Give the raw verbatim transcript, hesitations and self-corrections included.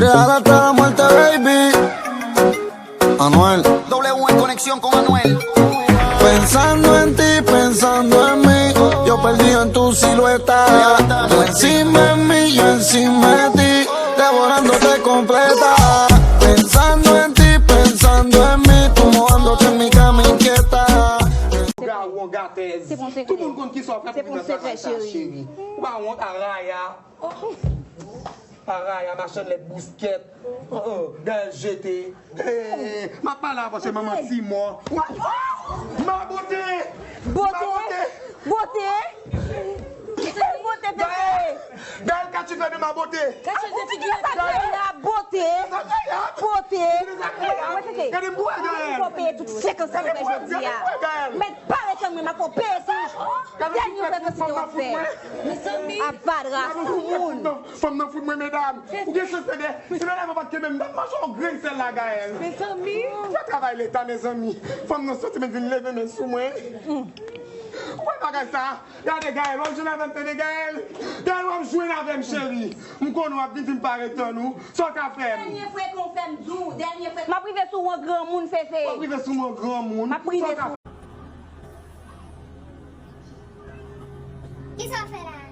Real hasta la muerte, baby. Anuel. W en conexión con Anuel. Pensando en ti, pensando en mí. Yo perdido en tu silueta. Tú encima de mí, yo encima de ti. Devorándote completa. Pensando en ti, pensando en mí. Tú mojándote en mi cama inquieta. Ou ka won gatèz. Tout moun konn ki sa w fè pou vin nan travay sa, cheri. Ou pa wont, Araya. Araya, machann lèt bouskèt. Oh, oh, Gaël jete. Hey, m ap pale avè w, se manman ti mò. Ma bote! Bote! Bote! Bote, Pepe! Gaël, qu'as-tu fait de ma beauté? Kisa sa fè la, bote? Bote! Gade m pou wè Gaël. Ou peye tout senkans sa ou fè jodi a. Mèt pale tann mwen, m ap fè w peye si dènye senkans sa ou fè. Avadra sou moun. Fanm nan fout mwen, medam. Ou gen chans tande. Si medam yo pa t kenbe m, m t ap manje yon grenn sèl la, Gaël. Mezanmi. Fè travay leta, mezanmi. Fanm nan soti, men vin leve men sou mwen. Ou wè bagay sa? Gade, Gaël, w ap jwenn avè m, tande, Gaël. Gaël, w ap jwenn avè m, cheri. M konnen w ap vin di m pa ret tann ou. Sa w ka fè m? Dènye frekan w fè m di w, dènye frekan. M ap rive sou w an granmoun, Fefe. W ap rive sou m an granmoun. M ap rive sou. Kisa w fè la?